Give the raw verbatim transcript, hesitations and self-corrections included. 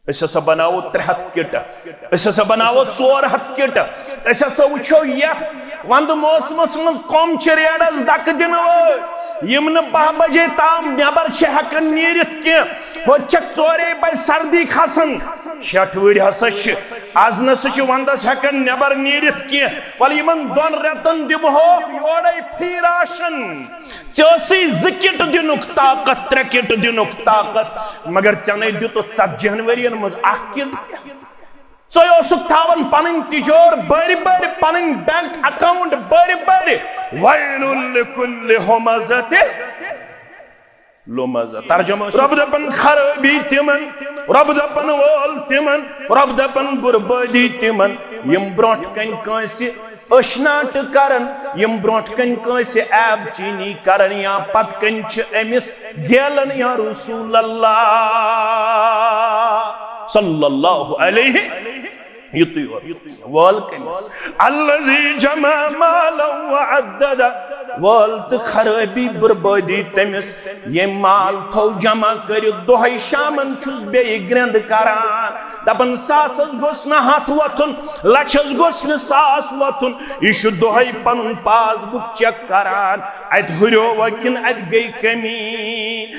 أسۍ ہسا بناوو ترٛےٚ ہتھ کِٹہٕ، أسۍ ہسا بناوو ژور ہتھ کِٹہٕ، أسۍ ہسا وٕچھو یتھ ونٛدٕ موسمس منٛز کۄم چھِ ریڈس دکہٕ دِنہٕ وٲلۍ، یِم نہٕ باہ بجے تام نٮ۪بر چھِ ہٮ۪کان نیٖرِتھ کینٛہہ۔ ہوٚتہِ چھکھ ژورے بجہِ سردی کھسان۔ شیٹھ وُہٕرۍ ہسا چھِ، از نہ سا چھِ ونٛدس ہٮ۪کان نٮ۪بر نیٖرِتھ کینٛہہ۔ ولہٕ یِمن دۄن رٮ۪تن دِمہوکھ یورے free ration۔ ژےٚ ٲسٕے زٕ کِٹہٕ دِنُک طاقت، ترٛےٚ کِٹہٕ دِنُک طاقت، مگر ژےٚ نے دیُتُتھ ژتجِہن ؤرین منٛز اکھ کِٹہٕ تہِ۔ ژٕ اوسُکھ تھاوان پنٕنۍ تِجور بٔرۍ بٔرۍ، پنٕنۍ bank account بٔرۍ بٔرۍ۔ ویل لکل ہمزۃ لمزہ۔ ترجمہ اوس، رۄب دپان خرٲبی تِمن، رۄب دپان وٲل تِمن، رۄب دپان بربٲدی تِمن، یِم برونٛٹھ کنہِ کٲنٛسہِ أچھ ناٹہٕ کرن، یِم برونٛٹھ کنہِ کٲنٛسہِ عیب چینی کرن یا پتہٕ کنہِ چھِ أمِس گیلن یا رسول اللہ صلی اللہ علیہ۔ یُتُے یوت، یُتُے یوت۔ وٲل کٔمِس؟ الذی جمع مالا وعددہ۔ وٲل تہٕ خرٲبی بربٲدی تٔمِس، ییٚمۍ مال تھوٚو جمع کٔرِتھ، دۄہے شامن چھُس بیٚیہِ گرٛٮ۪نٛد کران، دپان، ساسس گوٚژھ نہٕ ہتھ وۄتھُن، لچھس گوٚژھ نہٕ ساس وۄتھُن۔ یہِ چھُ دۄہے پنُن pass book check کران، اتہِ ہُریووا کِنہٕ اتہِ گٔے کٔمی۔